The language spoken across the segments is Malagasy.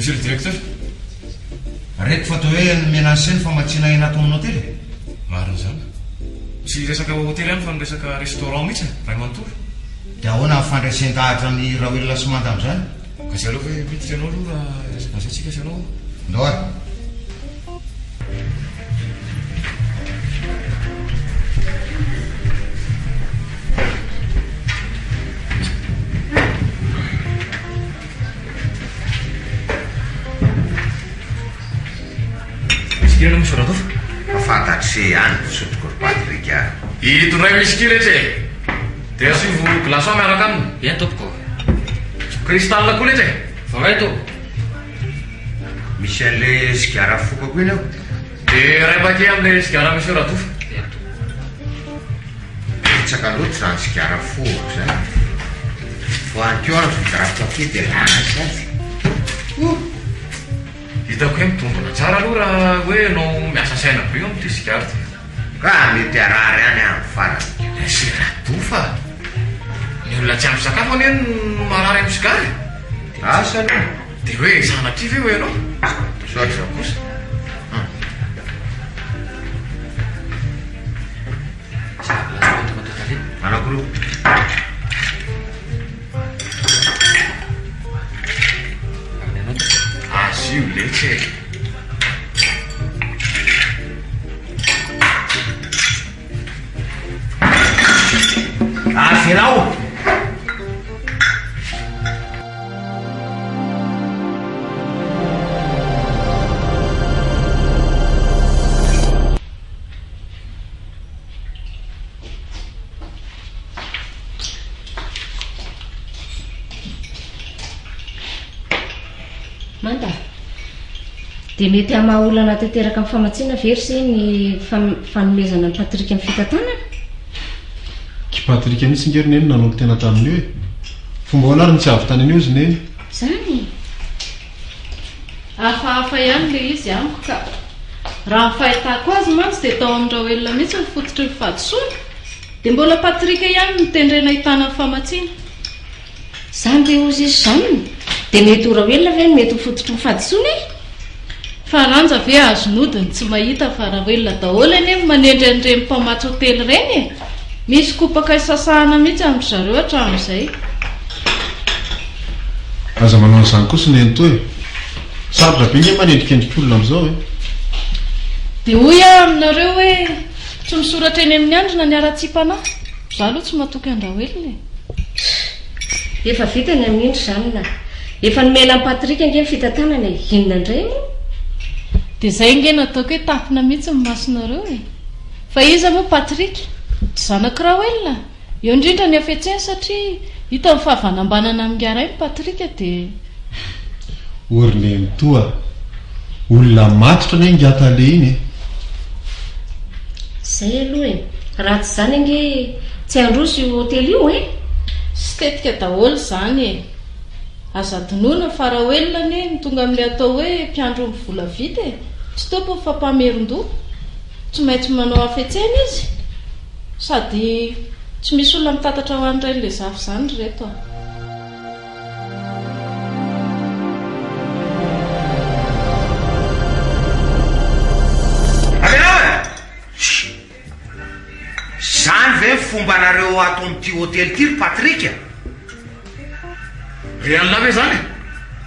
Monsieur le directeur. Reko fa toa hoe nomena an'i se ny famatsiana hena ato amin'ny hotely e? Marina izany. Tsy resaka hotely ihany fa ny resaka restaurant mihitsy e, ray manontolo. Dia ahoana ny fandresen-dahatra an'i Raoelina sy Manda amin'izany? Ka izay aloha ve miditra ianao aloha raha hiresaka an'izay tsika sy ianao? Ndao ary. Whisky aloha Monsieur Ratofa. Fa fantatr'i se ihany ny fisotroko ry Patrick a. Itondray whisky retsy e! Dia asivo glaçon miaraka aminy. Eny tompoko. Cristal koa letsy e! Voaray tompoko. Misy an'le sigara fokako iny ao. Dia iray paquet amin'ilay sigara Monsieur Ratofa. Eny tompoko. Betsaka loatra izany sigara fohako izany. Vao any koa aho nividy raha-paquet dia lasa azy. Oh! Hitako hoe mitombina tsara aloha raha hoe ianao miasa saina be eo amin'ity sigara ity. Ka mety harary ihany aho amin'ny farany. Monsieur Ratofa a! Ny olona tsy ampy sakafo anie no marary amin'ny sigara e! Asa aloha. Dia hoe sanatria ve hoy ianao? Misaotra. Iza kosa? Anankiroa. Asio letsy e. Avelao. Manda, dia mety hamaha olana tanteraka amin'ny famatsiana ve ry se ny fanomezana an'i Patrick ny fitantanana? Ry Patrick mihitsy nge ry Neny nanolo-tena tamin'io e! Fomba ahoana ary no tsy hahavitany an'io izy Neny? Izany e! Hafahafa ihany ilay izy amiko ka. Raha ny fahitako azy mantsy dia tao amin-dRaoelina mihitsy ny fototry ny fahadisoana, dia mbola Patrick ihany no tendrena hitana ny famatsiana. Izany ve hozy izy Jeanne? Dia mety ho Raoelina ve no mety ho fototry ny fahadisoana e? Fa Ranja ve azon'ody ny tsy mahita fa Raoelina daholo anie no manendry an'ireny mpamatsy hotely ireny e! Misy kopaka isasahana mihitsy amin-dry zareo hatramin'izay. Aza manao an'izany kosa nenitoa e! Sarotra be nge manendrikendrika olona amin'izao e! Dia hoy aho aminareo hoe tsy misoratra eny amin'ny andrina ny haratsiam-panahy. Izaho aloha tsy matoky an-dRaoelina e! Efa vita ny amin'iny ry Jeanne a! Efa nomena an'i Patrick ange ny fitantanana e! Inona indray moa? Dia izay ange no ataoko hoe tapina mihitsy ny masonareo e! Fa iza moa Patrick? Tsy zanak'i Raoelina? Eo indrindra ny hafetseny satria hitany fa havanambanana amin'ingahy Patrick dia. O ry nenitoa a! Olona matotra anie ingahy tale iny e! Zay aloha e! Raha tsy izany ange tsy handroso io hotely io e! Sy tetika daholo izany e! Aza adinoina fa Raoelina anie no tonga amin'ilay atao hoe mpiandry omby volavita e! Tsy tompony fa mpamerin-doha. Tsy maintsy manao hafetsena izy. Sady tsy misy olona mitatatra ho an'i Rainilezafy izany ry reto a! Avelao e! Chut! Zany ve ny fombanareo ato amin'ity hotely ity ry Patrick a? Ry an'lah ve zany e?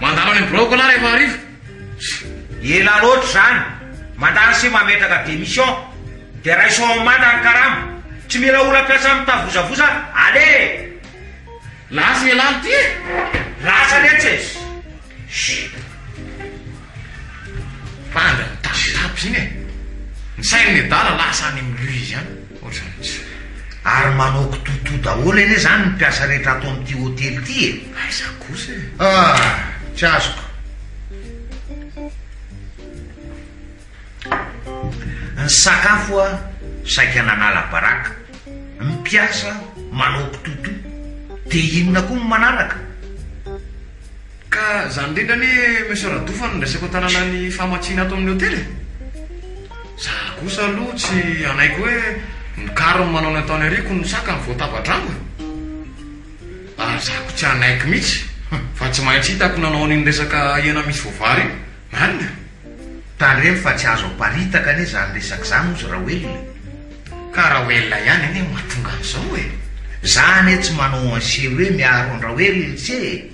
Mandalo any amin'ny biraoko lah rehefa hariva. Ela loatra izany. Mandany sy mametraka démission. Dia raiso ao manda ny karama. Tsy mila olona mpiasa mitavozavoza. Allez! Lasa ialahy ity e! Lasa letsy e! Chut! Panda mitapitapy iny e! Ny sain'ny adala lasa any amin'ny Louise any. Ohatrany tsy. Ary manao kitotoa daholo anie izany ny mpiasa rehetra ato amin'ity hotely ity e! Aiza kosa e! Ah! Tsy azoko. Ny sakafo a, saika nanala baraka. Ny mpiasa manao kitotoa. Dia inona koa no manaraka? Ka zany indrindra anie Monsieur Radofa no ndraisako an-tanana ny famatsiana ato amin'ny hotely e! Za kosa aloha tsy hanaiky hoe ny carme manao ny ataony ary ko ny saka ny voatava-drambo e! Ary za ko tsy hanaiky mihitsy. Fa tsy maintsy hitako nanao an'iny resaka hena misy voavary iny. Marina? Tandremo fa tsy azo aparitaka anie izany resaka izany hozy Raoelina. Ka Raoelina ihany anie no mahatonga an'izao e! Za anie tsy manao an'se hoe miaro an-dRaoelina se e!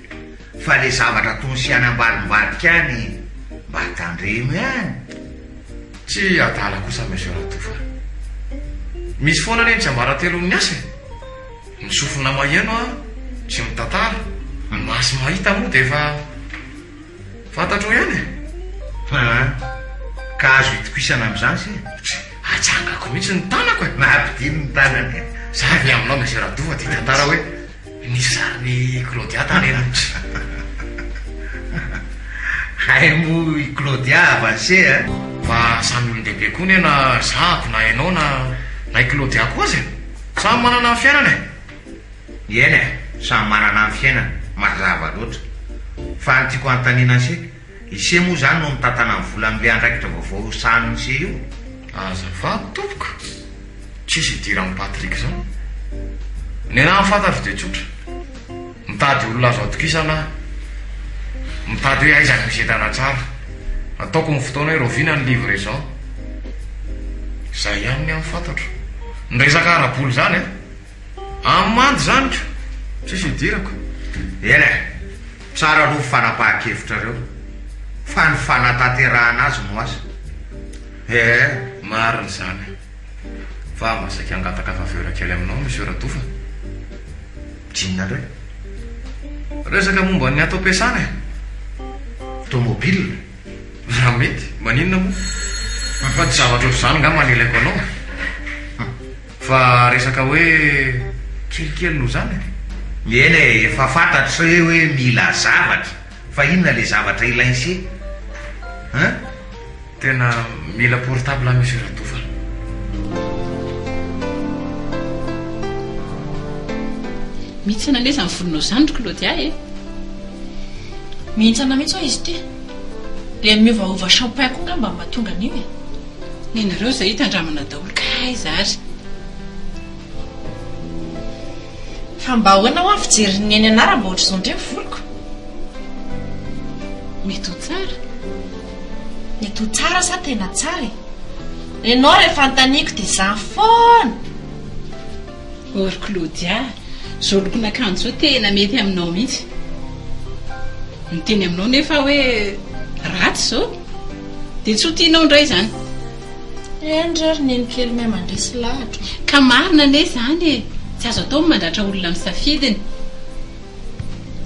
Fa le zavatra ataon'se any ambadimbadika any mba tandremo ihany. Tsy adala kosa Monsieur Ratofa. Misy foana anie ny tsiambaratelon'ny asa e! Ny sofina maheno an, tsy mitantara, ny maso mahita moa dia efa fantatrao ihany e! Aa! Ka azo itokisana amin'izany se? Tsy atsangako mihitsy ny tanako e! Ampidino ny tanany e! Za avy aminao Monsieur Ratofa dia hitantara hoe nisy sarin'i Claudia tany an-danitra. Hay moa i Claudia havan'i se a! Fa samy olon-dehibe koa anie na zahako na ianao na na i Claudia koa aza e! Samy manana ny fiainany e! Eny e, samy manana ny fiainany, mazava loatra. Fa ny tiako hanontaniana an'se, ise moa izany no mitantana ny vola amin'ilay andraikitra vaovao sahanin'se io? Azafady tompoko, tsisy idiran'i Patrick izany. Ny anah ny fantatro dia tsotra, mitady olona azo atokisana aho, mitady hoe aiza no misy entana tsara, ataoko ny fotoana hoe rahoviana ny livraison. Izay ihany ny ahy ny fantatro. Ny resaka ara-bola izany an! Amande izany ko! Tsisy idirako. Eny e! Tsara aloha ny fanapahan-kevitrareo, fa ny fanatanterahana azy no asa. Ee. Marina izany. Fa mba saika hangataka faveur kely aminao Monsieur Ratofa. Inona indray? Resaka momba ny ato am-piasana e! Tomobile? Raha mety, maninona moa? Fa tsy zavatra ohatr'izany angamba no ilaiko anao e! Fa resaka hoe kelikely noho izany e! Eny e, efa fantatro se hoe mila zavatra, fa inona le zavatra ilain-se? Hein? Tena mila portable aho Monsieur Ratofa. Mihintsana anie izany volonao izany ry Claudia e! Mihintsana mihitsy hoa izy ity. Ilay miovaova shampoing koa ngamba no mahatonga an'io e. Nenareo izay hita andramana daholo ka aiza ary. Fa mba ahoana hoa ny fijerin'i Neny anah raha mba ohatr'izao indray ny voloko? Mety ho tsara. Mety ho tsara sa tena tsara e? Enao rehefa anontaniako dia izany foana. Oh ry Claudia, zao lokon'akanjo zao tena mety aminao mihitsy. Miteny aminao nefa aho hoe ratsy izao, dia tsy ho tianao indray izany. Eny re ry nenikely mahay mandresy lahatra. Ka marina anie izany e! Tsy azo atao ny mandratra olona amin'ny safidiny.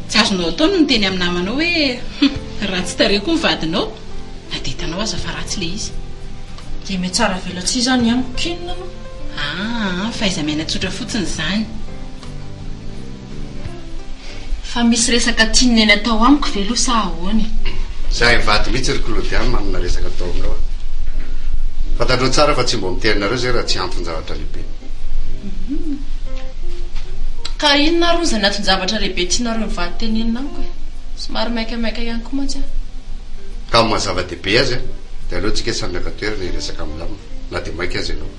Tsy azonao atao ny miteny amin'ny namanao hoe hum, ratsy tarehy koa ny vadinao, na dia hitanao aza fa ratsy ilay izy. Dia mihatsara velatsihy izany amiko inona moa? Aa, fahaiza-miaina tsotra fotsiny izany. Fa misy resaka tian'i Neny atao amiko ve aloha sa ahoana e? Za hivady mihitsy ry Claudia no manana resaka atao aminao a! Fantatrao tsara fa tsy mbo miteny anareo zay raha tsy anton-javatra lehibe. Ka inona ary hono izany anton-javatra lehibe tianareo mivady tenenina amiko e? Somary maikamaika ihany koa mantsy aho. Ka amin'ny maha zava-dehibe azy a, dia aleo tsika samy haka toerana hiresaka milamina na dia maika aza ianao.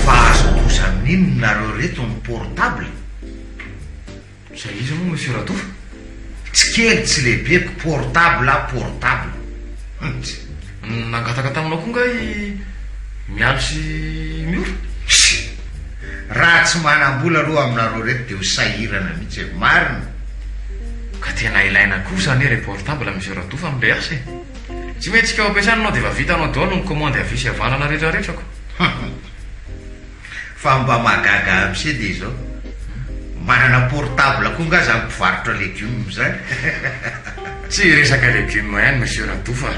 Fa azo doza amin'inona nareo reto ny portable? Zay iza moa Monsieur Ratofa? Tsy kely tsy lehibe ko portable a portable. Humm. Nangataka taminao koa nga i Mialy sy Miora? Tsia! Raha tsy manam-bola aloha aminareo reto dia ho sahirana mihitsy e! Marina! Ka tena ilaina kosa anie ilay portable Monsieur Ratofa amin'ilay asa e! Tsy mihetsika ao am-piasana ianao dia efa vitanao daholo ny commande havia sy havanana rehetra rehetra ko! Humm! Fa mba mahagaga amse dia izao, manana portable koa nga zany mpivarotra legumes zany? Tsy resaka legumes ihany Monsieur Ratofa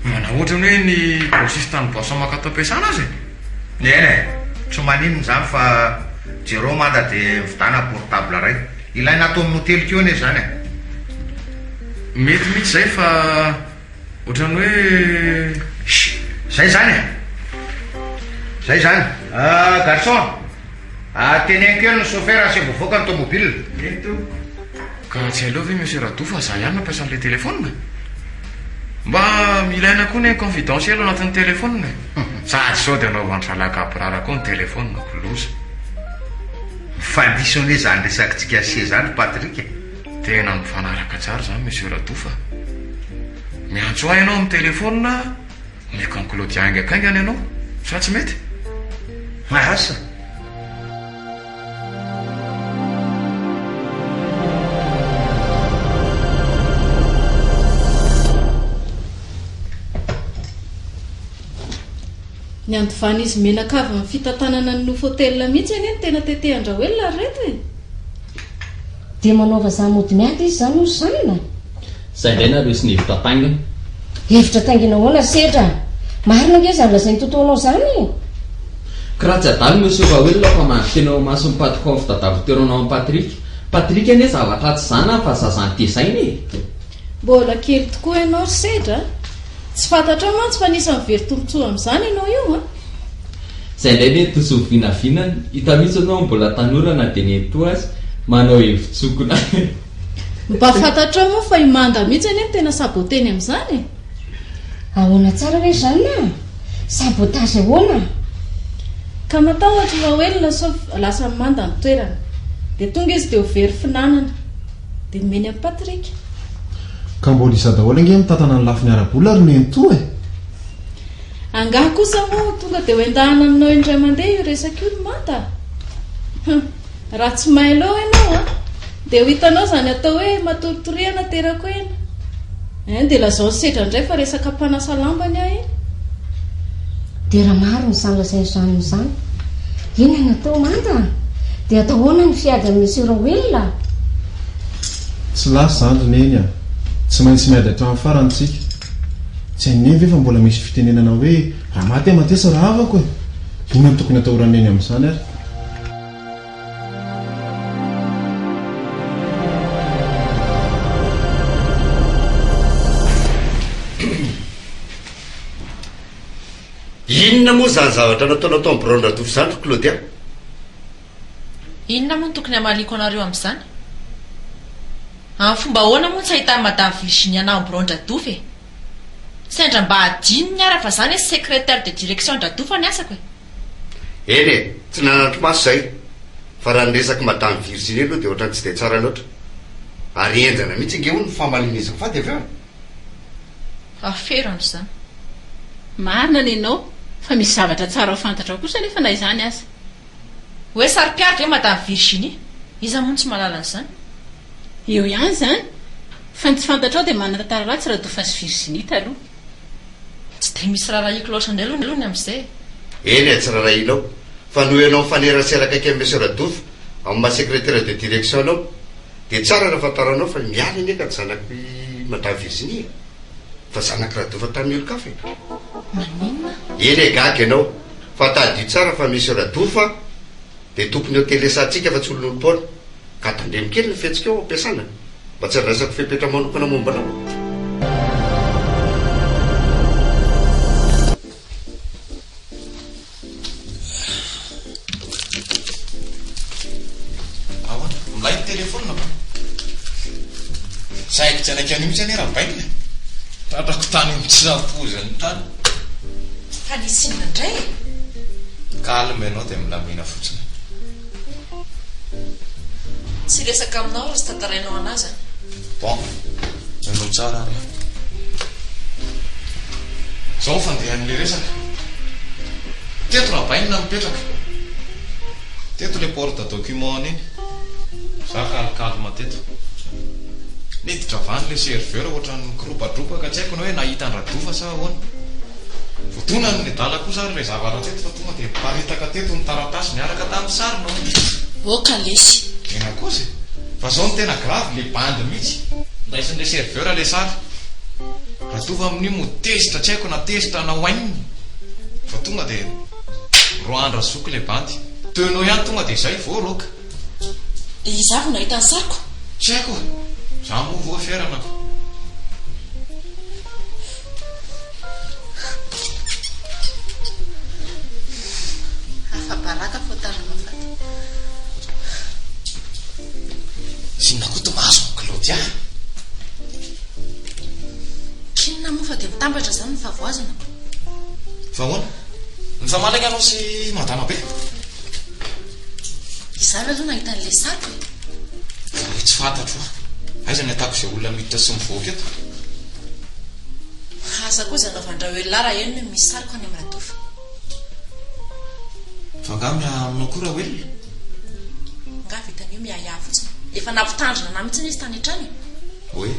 fa na ohatrany hoe ny grossiste ny boisson maka ato am-piasana aza e! Eny e, tsy maninona izany fa jereo manda dia mividana portable iray. Ilaina ato amin'ny hotely koa anie izany e! Mety mihitsy izay fa Ohatran'ny hoe. Chut! Zay zany e! Zay zany. Ah, garçon! Ah, teneno kely ny chauffeur asaivo avoaka ny tomobile. Eny tompoko. Ka tsy aleo ve Monsieur Rado fa za ihany mampiasa an'ilay téléphone? Mba ilaina koa ny confidentiel ao anatin'ny telephone e. Sady sao dia anaovan-dry zalahy gaborara koa ny telephone-ko, loza. Mifandiso anie izany resakitsika sy izany ry Patrick e. Tena mifanaraka tsara izany Monsieur Radofa a. Miantso ahy ianao amin'ny telephone, omeko an'i Claudia haingakaingana ianao, sa tsy mety? Asa. Ny andovan'izy mianakavy ny fitantanana ny Nofy Hotel mihitsy anie no tena tetehan-dRaoelina ry reto e! Dia manao vazaha mody miady izy izany hoy Jeanne? Zay indray nareo sy ny hevitra taingina. Hevitra taingina ahoana Sedra? Marina ange izany lazain'i Toto anao izany e! Ka raha tsy adala Monsieur Raoelina fa mandry tena eo imason'i Patron fitadiavan-toerana ao amin'i Patrick. Patrick anie zavatra tsy zanany fa zaza notezaina e! Mbola kely tokoa ianao ry Sedra a! Tsy fantatrao mantsy fa anisan'ny very tombontsoa amin'izany ianao io an! Zay indray ve toa tsy vinavinana, hita mihitsy ianao mbola tanora na dia nenitoa aza, manao hevi-tsokina. Mba fantatrao moa fa i Manda mihitsy anie no tena saboteny amin'izany e! Ahoana tsara ve Jeanne a? Sabotage ahoana? Ka matahotra i Raoelina sao lasan'i Manda ny toerana. Dia tonga izy dia ho very finanana. Dia nomeny an'i Patrick. Ka mbola izaho daholo ange mitantana ny lafiny ara-bola ry nenitoa e! Angaha kosa moa tonga dia ho endahana aminao indray mandeha io resaka io ry Manda? Hum, raha tsy mailo eo ianao an, dia ho hitanao izany atao hoe matoritoriana terako hena. Hein, dia lazao ny sedra indray fa resaka mpanasa lamba ny ahy iny. Dia raha marina izany lazain'i Jeanne izany, inona no atao Manda? Dia atao ahoana ny fiady amin'i Monsieur Raoelina? Tsy lasa izany ry Neny a! Tsy maintsy miady hatramin'ny farany tsika. Tsy hain'i Neny ve fa mbola misy fitenenana hoe raha maty aho matesa rahavako e! Inona no tokony atahoran'i Neny amin'izany ary? Inona moa izany zavatra nataonao tao amin'ny biraon-dRadofo izany ry Claudia? Inona moa no tokony hamaliako anareo amin'izany? Amin'ny fomba ahoana moa no tsy ahitan'i Madame Virginie anah ao amin'ny biraon-dRadofo e? Sendra mba hadinony ara fa za anie secrétaire de direction an-dRadofo ny asako e! Eny e, tsy nanatri-maso izay, fa raha ny resak'i Madame Virginie aloha dia ohatran'ny tsy dia tsara loatra. Ary henjana mihitsy ange hono ny famalian'izy mivady avy eo e! Aferana izany. Marina nenao fa misy zavatra tsara ho fantatrao kosa anefa na izany aza. Hoe saro-piaro ve Madame Virginie? Iza moa no tsy mahalala an'izany? Eo ihany izany, fa ny tsy fantatrao dia manana tantara ratsy Radofa sy Virginie taloha. Tsy dia misy raharahiako loatra indray aloha ny amin'izay e. Eny e, tsy rarahianao, fa noho ianao mifanerasera akaiky amin'i Monsieur Radofa, amin'ny maha secrétaire de direction anao, dia tsara raha fantaranao fa i Mialy anie ka tsy zanak'i Madame Virginie e, fa zanak'i Radofa tamin'ny olon-kafa e. Maninona? Eny e, gaga ianao, Fa tadidio tsara fa Monsieur Radofa dia tompon'ny hotely esantsika fa tsy olon'olom-poana. Ka tandremo kely ny fihetsikao ao am-piasana mba tsy handraisako fepetra manokana momba anao. Ahoana? Milay ny téléphone va? Saiky tsy hanaiky an'io mihitsy anie Rabainina e! Tratrako tany amin'ny tsy nampoiziny tany. Fa nisy inona indray e? Calme ianao dia milamina fotsiny. Tsy hiresaka aminao raha tsy tantarainao anah izany. Bon, henoy tsara ary an. Izao ny fandehan'ilay resaka. Teto Rabainina no mipetraka. Teto ilay porte document iny. Za calme teto. Niditra avy any ilay serveur ohatran'ny mikoropadropaka tsy haiko na hoe nahita an-dRadofa sa ahoana. Voadonany ny adala kosa ary ilay zavatra teto fa tonga dia niparitaka teto ny taratasy niaraka tamin'ny sarinao. Oka lesy. Tena kosa e! Fa zao no tena grave, le bandy mihitsy ndraisin'ilay serveur ilay sary. Radofa amin'io moa tezitra tsy haiko na tezitra na oainina fa tonga dia roahan-dRazoky ilay bandy. Tenao ihany tonga dia izay, voaroaka. Dia iza avy no nahita ny sariko? Tsy haiko e! Za moa voa ferana ko. Afa-baraka fô tanana faty. Inona koa ty mahazo an'i Claudia? K'inona moa fa. Radofa dia mitambatra izany ny fahavoazana. Fa ahoana? Nifamaly angaha ianao sy madama be? Izaho ve aloha nahita an'ilay sariko e? Hoe tsy fantatro aho. Aiza ny atako izay olona miditra sy mivoaka eto? Asa koa izay anaovan-dRaoelina raha henony hoe misy sariko any amin'i Radofa. Fa angaha miahy aminao koa Raoelina? Angaha vitan'io miahiahy fotsiny? Efa nampitandrina anà mihitsy izy tany an-trano e! Hoe?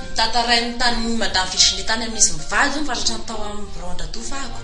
Notantarainy tany Madame Virginie tany amin'izy mivady hono fa tratran'ny tao amin'ny biraon-dRadofa ahako.